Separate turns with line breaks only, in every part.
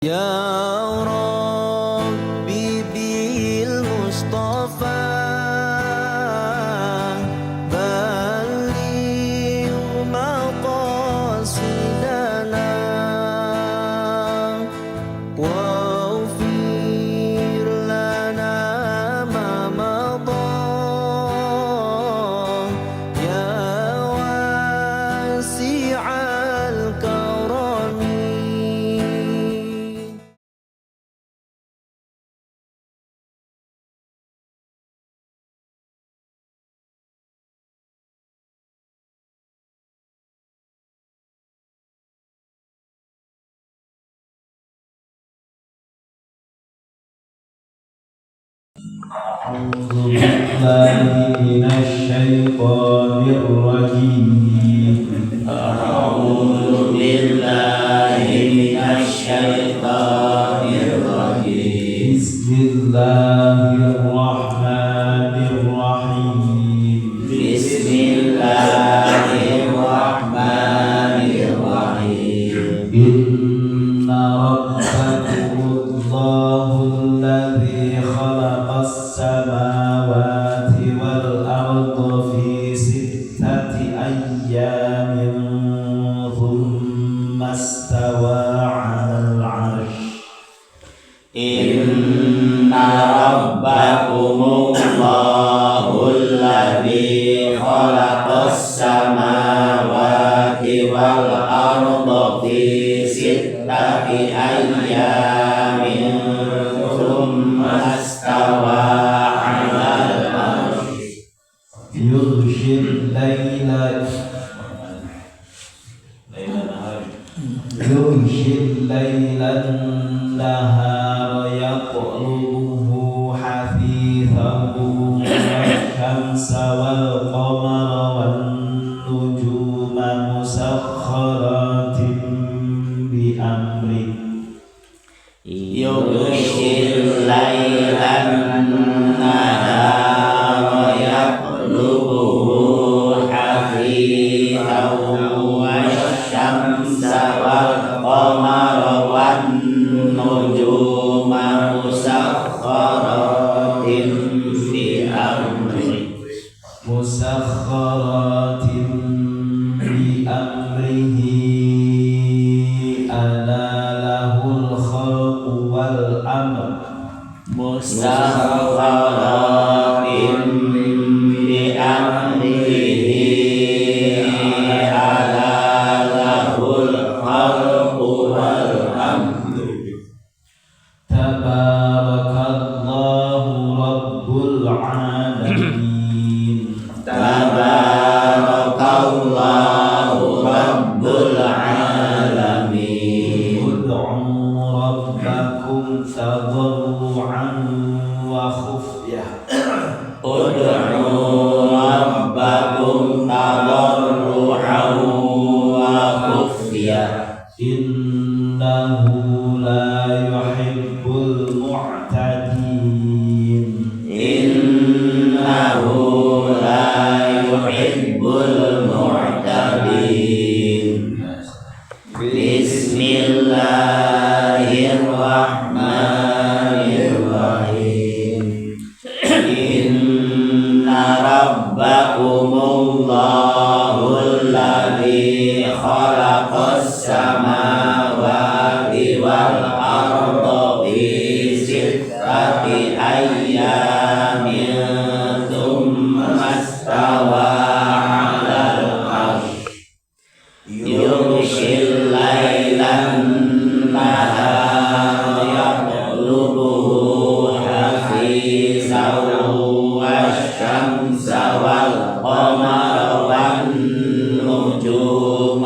يا ربي بالمصطفى بلغ مقاصدنا واغفر لنا ما مضى يا واسع الكرم.
أعوذ بالله من الشيطان الرجيم.
أعوذ بالله من الشيطان الرجيم.
بسم الله الرحمن الرحيم.
بسم الله الرحمن الرحيم.
إن ربكم الله الذي خلق السماوات والأرض في 6 أيام ثم استوى على العرش.
إن ربكم الله الذي خلق السماوات والأرض في 6 أيام ثم استوى على العرش.
يغشي الليل النهار يطلبه حثيثا والشمس والقمر والنجوم مسخرات بأمره.
يغشي الليل النهار يطلبه حثيثا والشمس والقمر والنجوم مسخرات بأمره.
مسخرات بأمره ألا له الخلق والأمر.
مسخرات بأمره ألا له الخلق والأمر.
تبارك الله رب العالمين.
تبارك الله رب العالمين.
ادعوا ربكم تضرعا وخفية.
ادعوا ربكم تضرعا وخفية.
إنه لا يحب المعتدين.
إنه لا يحب المعتدين. بسم الله الرحمن الرحيم. إن ربكم الله الذي خلق السماوات والأرض في 6 أيام ثم استوى على العرش. يغشي الليل النهار يطلبه حثيثا والشمس والقمر والنجوم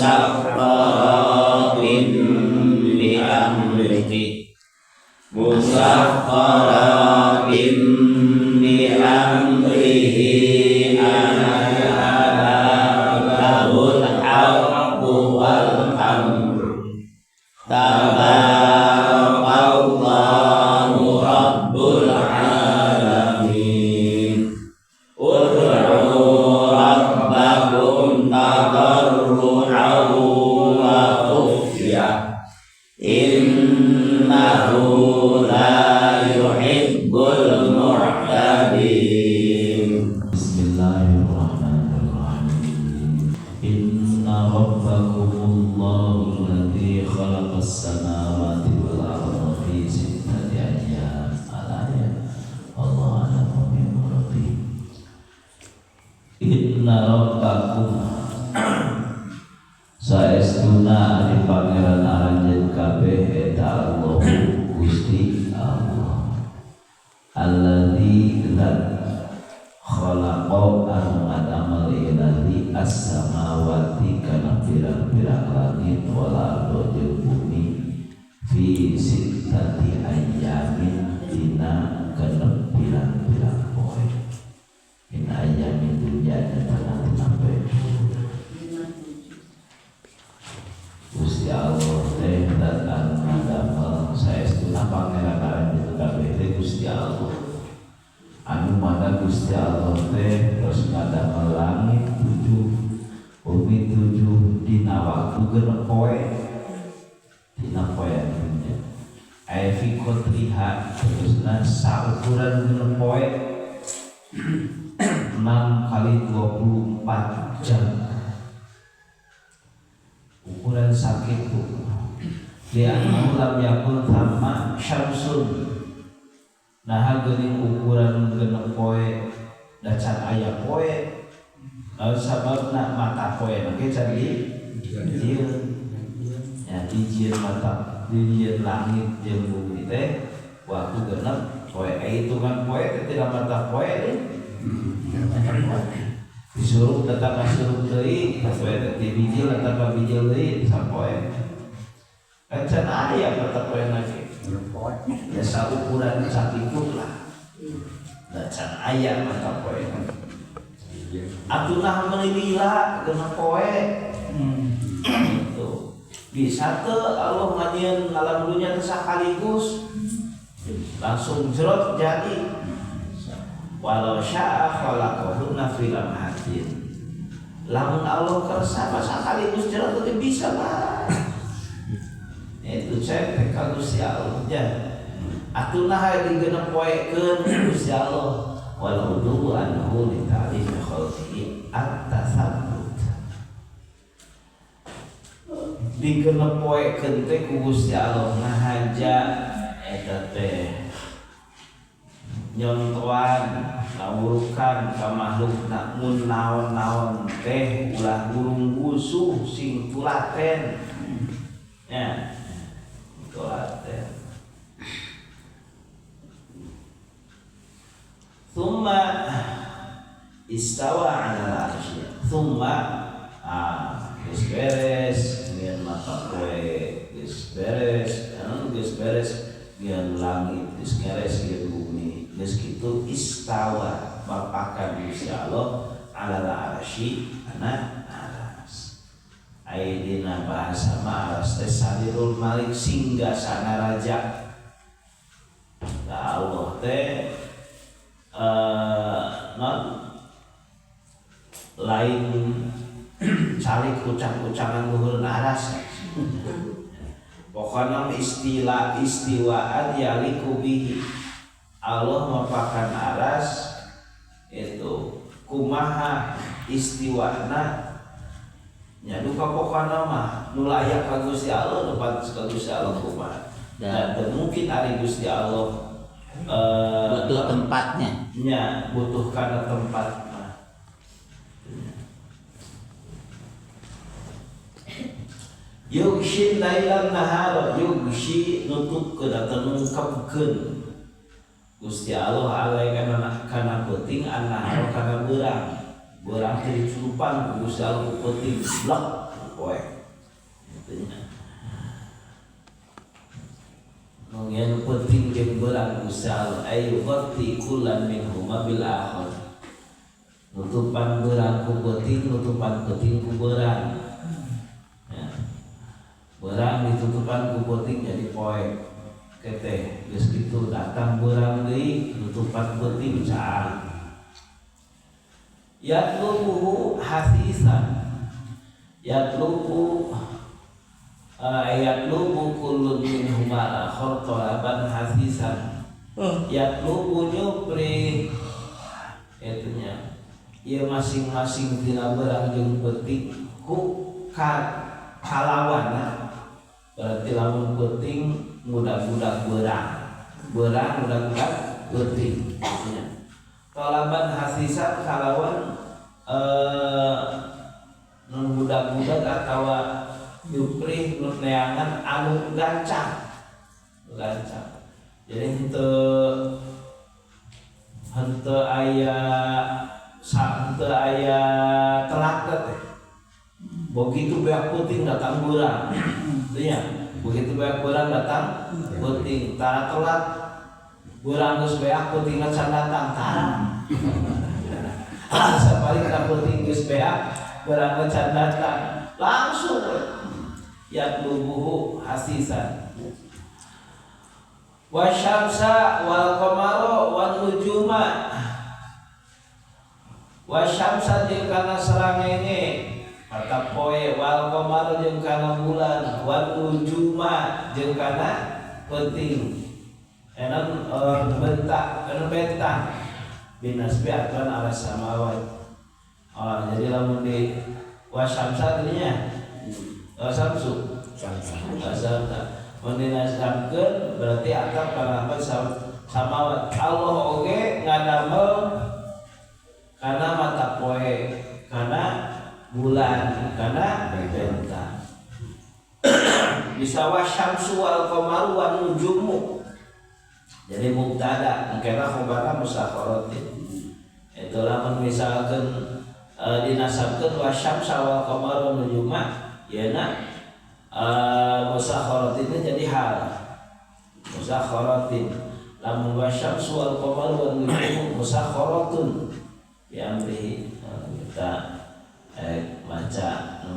مسخرات بأمره. مسخرات بأمره ألا له الحق والأمر. تبارك الله رب العالمين. ادعوا ربكم تضرعا وخفية. إن Innahu la yuhibbul mu'tadin.
Bismillahirrahmanirrahim. Inna rabbakumullahu alladzi khalaqas samawati wal arda fi sittati ayyam. Al-ayat. Allahu a'lamu bi muradihi. Inna rabbakum saestuna ari pangeran aranjeun kabeh eta Allah Gusti Allah. Alladzi zat khalaqa anu ngadamel ieu as-samawati kana pirang-pirang langit wal ardo jeung bumi fi sittati ayyamin dina genep pirang-pirang poe. In ayyamin dunya nyatana dina poe. Gusti Allah teh zat anu ngadamel saestuna pangeran aranjeun kabeh teh Gusti Allah. Anu mana Gusti Allah teh terus ngadamel langit 7, bumi 7 dina waktu genep poe. Dina poe dunya. Aya fi qadriha terusna saukuran genep poe 6 kali 24 jam. Ukuran sakitu. Li'annahu lam yakun thamma syamsun. Nah geuning ukuran genep poe da can aya poe. Lalu sababna mata poe na ge can dijieun. Ya dijieun mata, dijieun langit jeung bumi teh waktu genep poe. Hitungan poe teh tidak mata poe deui. Disuruh datang ka suruh deui, poe teh dibijil datang ka bijil deui sapoe. Kan can aya mata poe na ge. Ya saukuran sakitu lah. Da can aya mata poe. Atuh nah meuni lila genep poe. Itu. Bisa teu Allah ngajieun alam dunya teh sakaligus langsung jerot jadi. Walau syaa khalaqahunna fi lamhatin. Lamun Allah kersa mah sakaligus jerot teh bisa mah. Itu cek ka Gusti Allah nya. Atuh nah digenep poekeun Gusti Allah. Wal udu anhu li ta'lim khalqihi at-tathabbut. Digenep poekeun teh ku Gusti Allah ngahaja eta teh nyontoan ngawurukan ka makhlukna mun naon-naon teh ulah gurung gusuh sing tulaten. Ya. Tulaten. Thumma istawa 'alal arsy. Thumma geus beres ngieun mata poe geus beres, anu geus beres ngieun langit geus beres ngieun bumi. Geus kitu istawa bapakan Gusti Allah 'alal arsy ana aras. Aya dina bahasa mah aras teh sarirul malik singgasana raja. Da Allah teh non lain calik ucang-ucangan luhur aras. Pokona istilah istiwaan yaliku bihi. Allah mapakan aras itu kumaha istiwana nya duka pokona mah nu layak ka Gusti Allah nu pantes ka Gusti Allah kumaha. Dan mungkin ari Gusti Allah
butuh tempatnya.
Nya butuh kana tempat mah. Yughshi lailan nahara, yughshi nutupkeun atau nungkepkeun Gusti Allah alai kana kana peuting annahara kana beurang. Beurang teh diculupan ku Gusti Allah ku peuting blek poe. Kitu nya. Nu yen peuting jeung beurang Gusti Allah ayu ghatti kullan minhuma bil akhar. Nutupan beurang ku peuting, nutupan peuting ku beurang. Ya. Beurang ditutupan ku peuting jadi poe. Keteh geus kitu datang beurang deui nutupan peuting caang. Yatlubuhu hasisan. Yatlubu Yatlubu kullun minhuma akhar talaban hasisan. Yatlubu nyupri itunya. Ieu masing-masing tina beurang jeung peuting ku kalawana. Berarti lamun peuting mudah-mudah beurang. Beurang mudah-mudah peuting itunya. Talaban hasisan kalawan mudah-mudah atawa nyupri nu neangan anu gancang. Gancang. Jadi henteu aya henteu aya telat teh. Begitu beak peuting datang beurang. Nya, begitu beak beurang datang peuting, tara telat beurang geus beak peutingna can datang tara. Asa paling ka peuting geus beak beurangna can datang langsung yatlubuhu hasisan. Wasyamsa wal qamara wan nujuma. Wasyamsa jeung kana sarangenge mata poe, wal qamara jeung kana bulan, wan nujuma jeung kana peuting. Enan bentak, anu bentang binasbi atuan ala samawat. Oh, jadi lamun di wasyamsa tadinya wasyamsu. Wasyamsa. Mun dinasabkeun berarti atap kana samawat. Allah oge ngadamel kana mata poe, kana bulan, kana bentang. Bisa wasyamsu wal qamaru wan nujumu. Jadi mubtada mungkinna khabarna musakharatin. Itu lamun misalkeun dinasabkeun wasyamsa wal qamaru wan nujuma yeuna musakharatin jadi hal. Musakharatin lamun wasyamsu wal qamaru wan nujumu musakharatun bi amrihi. Kita baca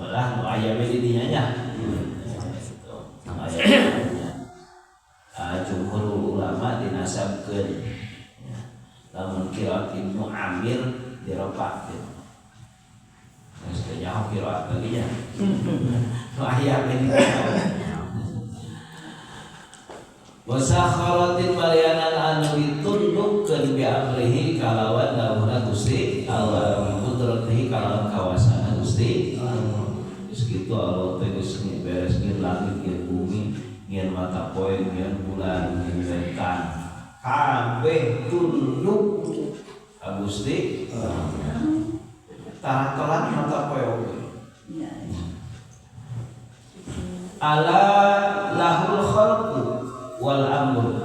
lah nu aya we di dinya nya. Gitu. Nu aya di dinya. Jumhur ulama dinasabkeun. Ya. Lamun qiraat Ibnu Amir diropak gitu. Geus teu nyaho qiraat lagi nya. Nu aya we di dinya. Wasakharatin marianan anu ditundukkeun bi amrihi kalawan dawuhna Gusti Allah, kudratihi kalawan kawasana Gusti Allah. Geus kitu Allah teh geus beres ngieun langit ngieun bumi, ngieun mata poe, ngieun bulan, ngieun bentang. Kabeh tunduk ka Gusti Allah. Tara telat mata poe oge. Ala lahul khalqu wal amru.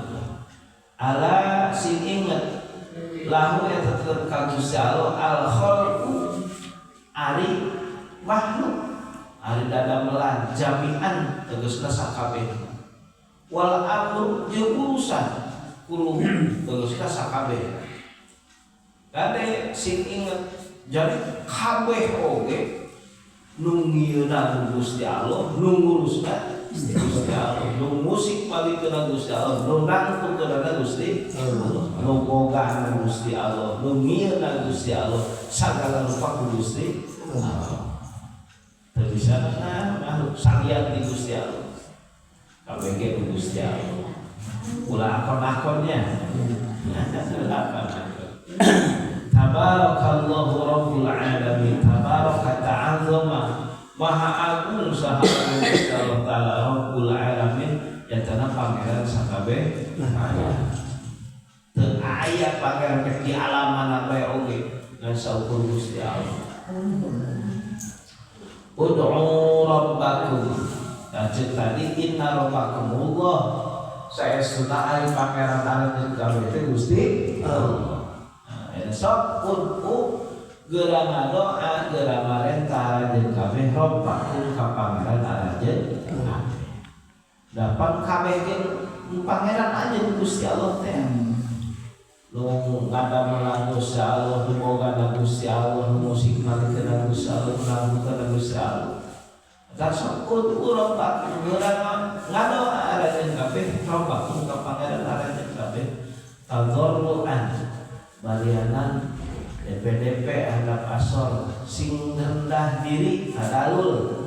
Ala sing inget lahu eta tetep ka Gusti Allah al khalqu ari makhluk ari dadamelan jami'an tegasna sakabehna, wal amru jeung urusan kuluhu tegasna sakabehna. Kade sing inget jadi kabeh oge nu ngieuna Gusti Allah, nu ngurusna Gusti Allah, nu musik palikeuna Gusti Allah, nu nangtukeunana Gusti Allah, nu bogana Gusti Allah, nu ngieuna Gusti Allah, sagala rupa ku Gusti Allah. Teu bisa makhluk salian di Gusti Allah. Kabeh ge ku Gusti Allah. Ulah akon-akonnya. Ulah akon-akon. Tabarakallahu rabbul alamin. Tabaraka ta'azzama. Maha agung saha Allah Ta'ala Rabbul Alamin yatana pangeran sakabeh aya. Teu aya pangeran rek di alam mana bae oge ngan saukur Gusti Allah. Ud'u rabbakum. Nah, ceuk tadi inna rabbakumullah. Saestuna ari pangeran alam kabeh teh Gusti Allah. Nah, eta sok ud'u geura ngadoa geura marenta aranjeun kabeh robbakum ka pangeran aranjeun kabeh. Dapat kabeh ge pangeran anjeun Gusti Allah teh. Nu ngadamelan Gusti Allah, nu bogana Gusti Allah, nu musik malikeuna Gusti Allah, nu nangtukeuna Gusti Allah. Eta sok ud'u rabbakum geura ngadoa aranjeun kabeh robbakum ka pangeran aranjeun kabeh. Tadharruan balianan DPDP handap asor sing rendah diri tadalul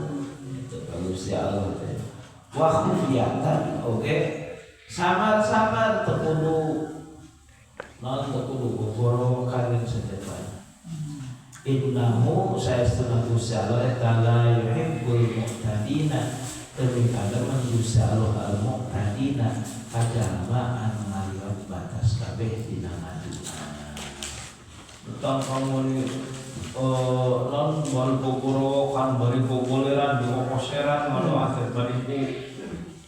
itu ka Gusti Allah teh. Wa khufyatan oge samar-samar, teu kudu naon, teu kudu gogorowokan jeung sejepan. Innahu saestuna Gusti Allah eta la yuhibbul mu'tadina, teu mikademen Gusti Allah al mu'tadina ka jalma anu ngaliwat batas kabeh dina ngadua.
Tentang kamu ni non bari gogorowokan, bari gogoleran, dikokoseran ngono atuh bari ku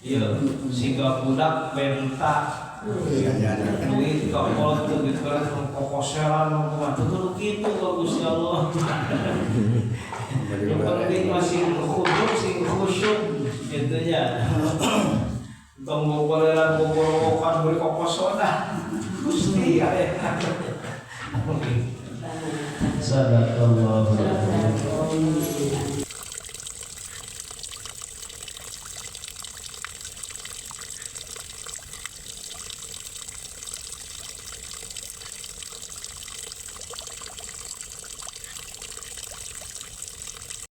ieu siga budak benta duit ka kolot teu gitu kan, kokoseran kumaha, teu kudu kitu ka Gusti Allah. Yang penting masih khusyuk, sing khusyuk gitu nya. Tong gogoleran, gogorowokan, bari kokosonan Gusti aya.
Sadaqallahu.